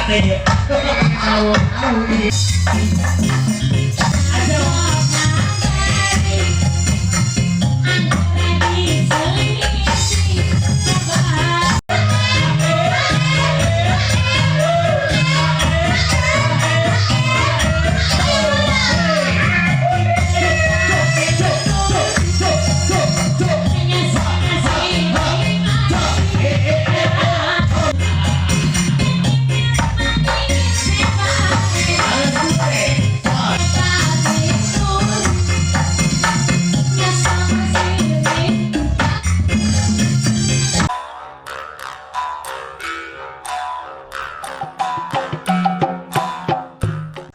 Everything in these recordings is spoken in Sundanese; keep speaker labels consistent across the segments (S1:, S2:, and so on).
S1: Teh.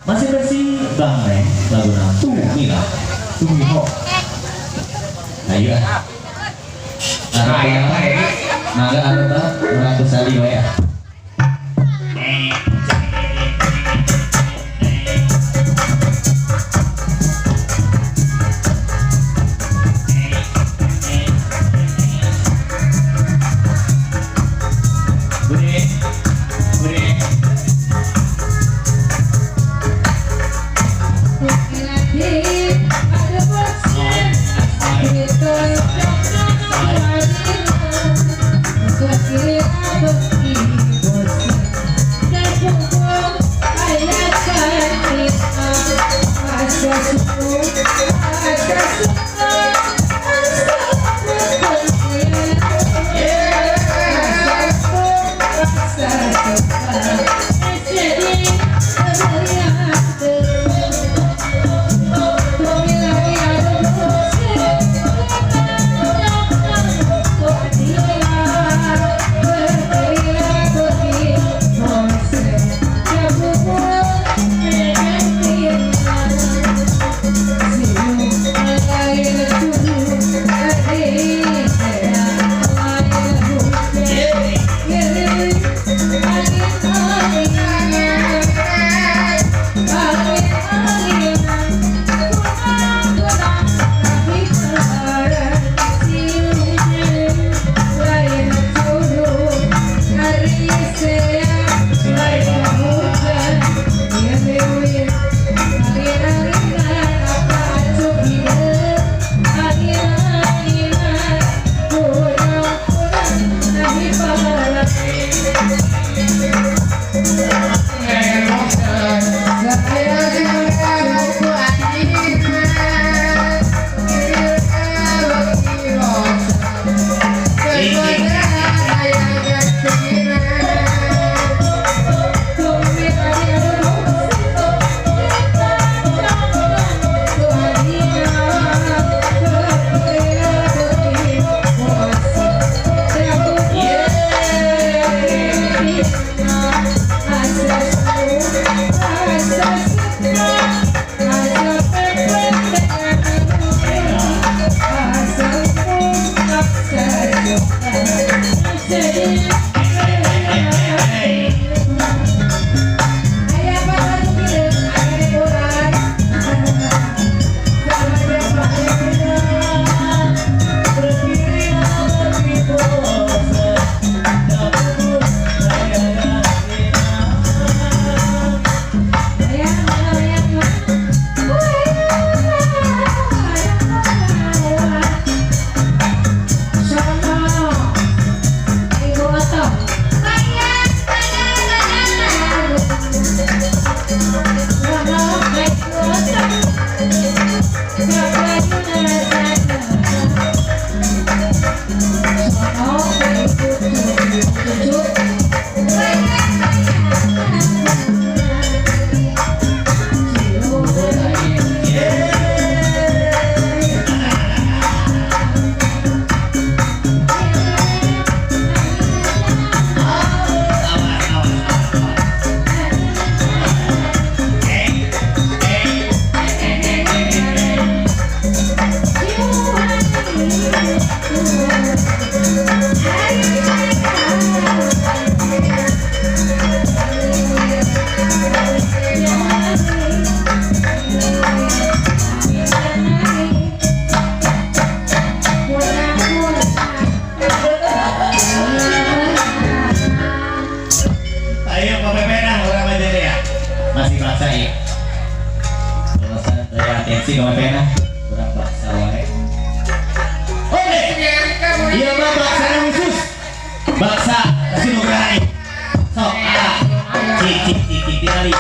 S1: Masih versi Bang Neng, lagu Tumila.
S2: Tumiho.
S1: Ayo ah.
S2: Nah,
S1: Mangga anu tah urang kusali wae ah. Bude. Bude. Yang sih kamu pena. Kurang baksa wae. Oke. Iya mah baksa khusus. Baksa nasi nugraha. Sok ah. Cik cik cik cik tingali.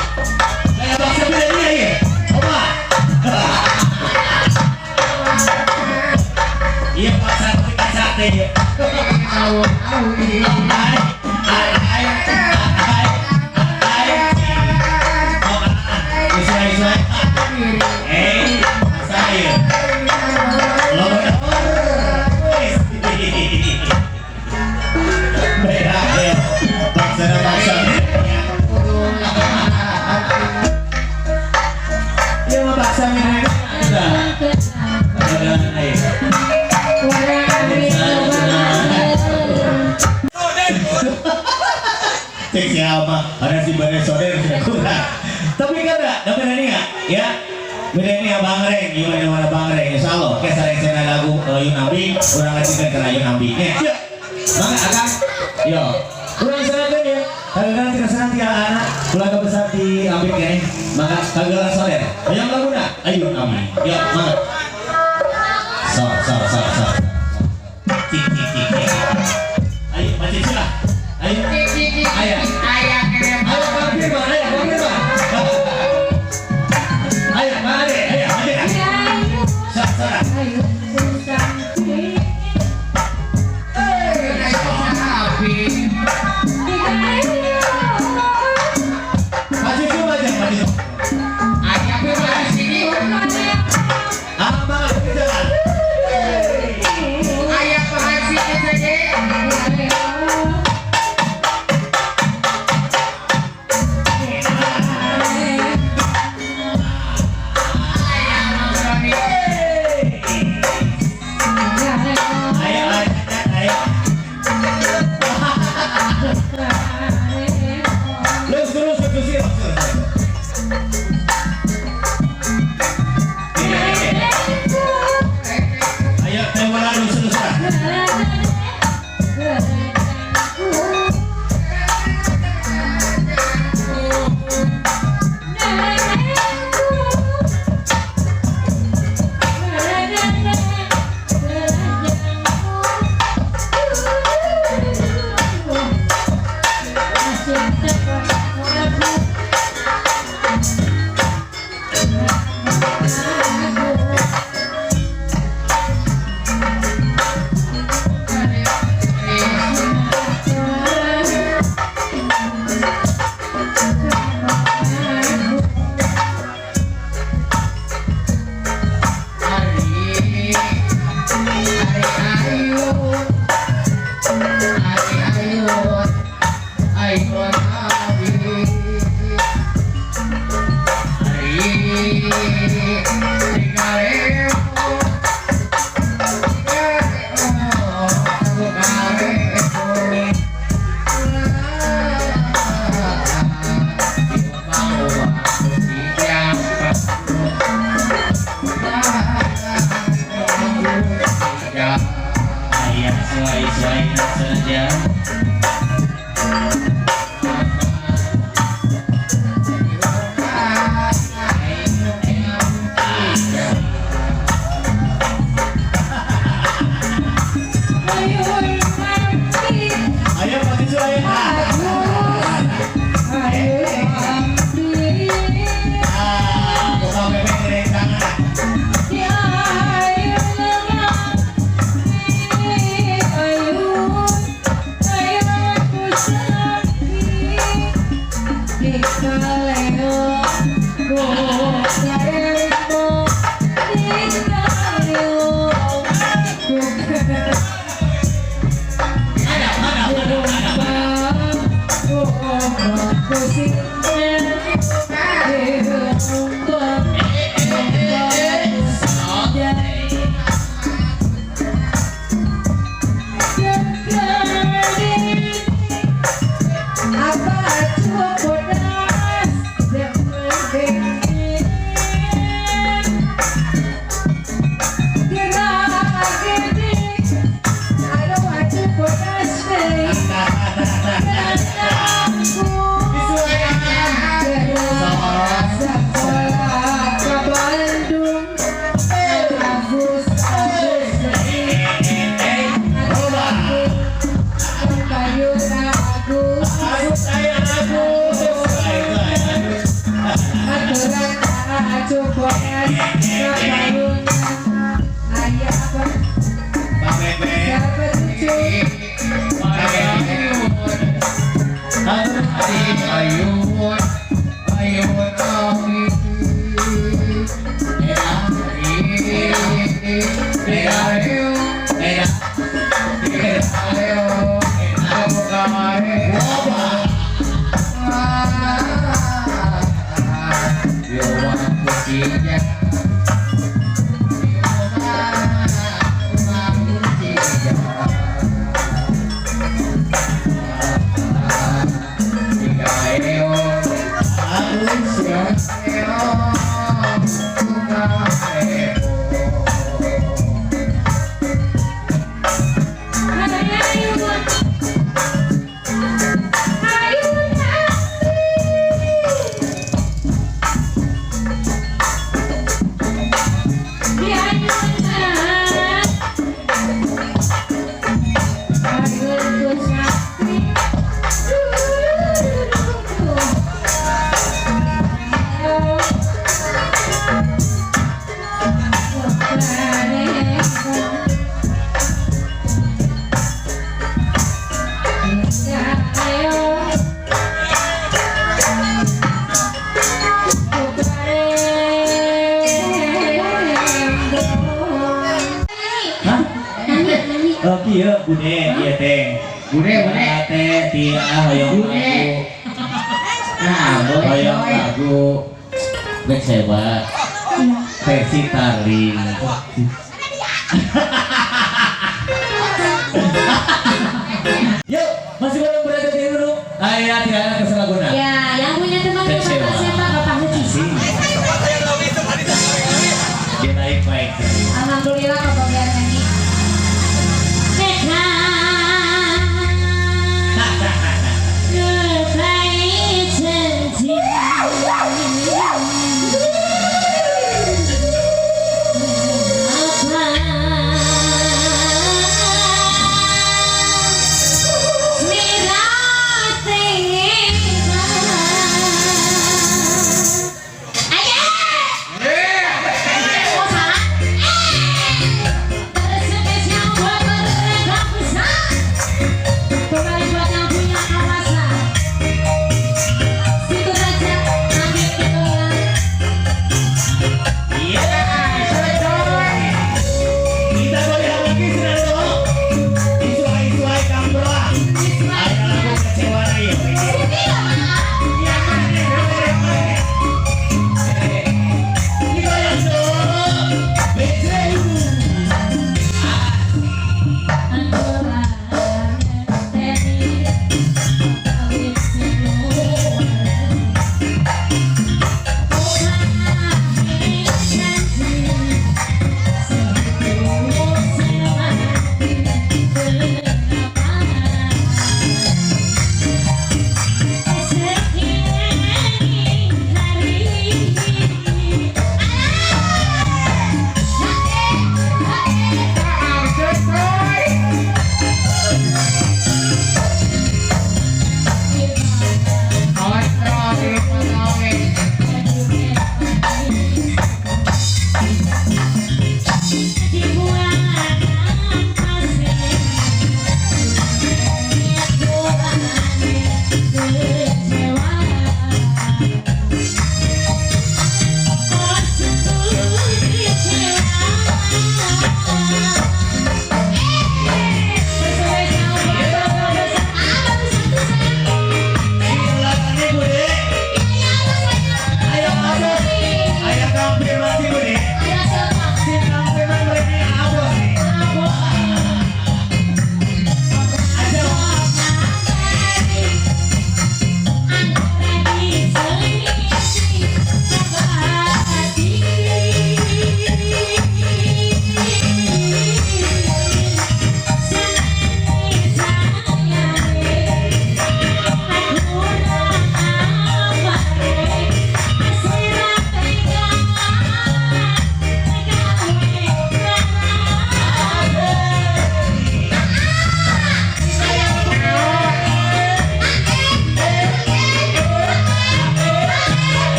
S1: Kayak baksa beda dia ieu. Oma. Iya baksa tapi kaca teh ieu. Ai ai ai ai ai. Oh, ah. Isai isai. Eh, saya. Beda ya. Baksa baksa. Iya mah baksa mirip. Udah. Udah ayo. Cek siapa? Ada si Bare Soder sudah kurang. Tapi kan enggak, tapi ini enggak, ya. Beda ini ya Bang Reng, gimana mana Bang Reng, insya Allah. Oke, sareng lagu Ayun Ambi, urang lanjutkan ke Ayun Ambi. Nih, ya. Mangga akang. Yo. Urang serahkan ya. Kagalan tidak senang tiga anak, keluarga besar di Ambi kene. Mangga kagalan Soder. Ayo laguna Ayun Ambi. Yo, mangga. Sor, sor, sor, sor. Cik, cik, cik, cik. Ayo, maju sila. Ayo. Ayo. Ayo, Bang Firman, ayo, Bang Firman. Ayo, Bang Ade, ayo, maju. Sor, sor. Maju coba aja, maju. Ah, Bang Ade, jalan. Ayo, ayo, ayo. Terus, terus, terus, terus, terus. Ayo, tewaran terus, terus. Ayah suai-suai saja. Ayo, maju suai. Ah, buka bebek dari tangan.
S2: Ayo. Di ayunan. Ayun ko sakit.
S1: Hah?
S2: Nani, nani.
S1: Oh kieu bude ieu teh.
S3: Bude, bude.
S1: Teh ti ah hoyong
S3: Bude.
S1: lagu.
S3: Nah, boleh.
S1: Hoyong lagu Black Sabbath versi Tarling. Yuk, masih belum berada di gunung. Ayah tidak ada keselaguna.
S2: Ya, yang punya teman
S1: Black
S2: Bapak
S1: Sabbath.
S2: siapa? Bapak Haji.
S1: Dia naik baik.
S2: Alhamdulillah kebagian nyanyi. Neka, ngepai janji. Apa slirating Ayo! Oh, salah. Terspesial buat mereka besar. Kembali buat yang punya kawasan. Situ raja, ambil ketulan.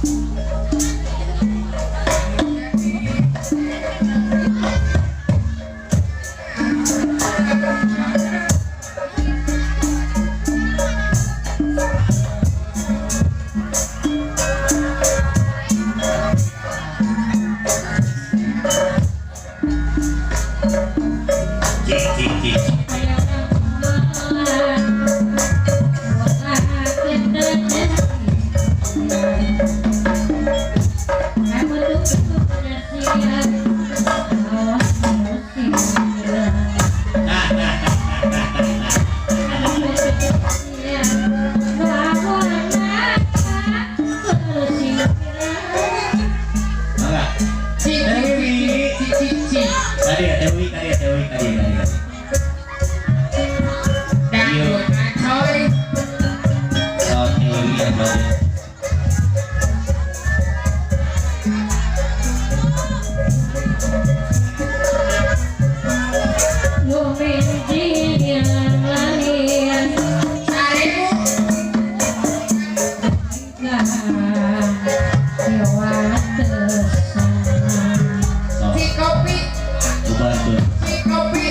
S1: Cik cik cik. Nah nah nah nah nah nah. Mangga.
S3: Cik, cik, cik, cik, cik.
S1: Tadi ya Dewi, tadi ya Dewi, tadi tadi.
S3: Dangdut acoy.
S1: Oh, Dewi yang bagus.
S3: Seribu.
S1: So,
S3: Si kopi,
S1: ubar tuh.
S3: si kopi.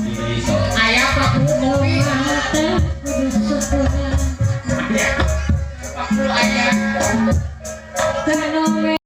S1: Tidak iso.
S3: Ayah paku kopi. Paku ayah.
S2: Kano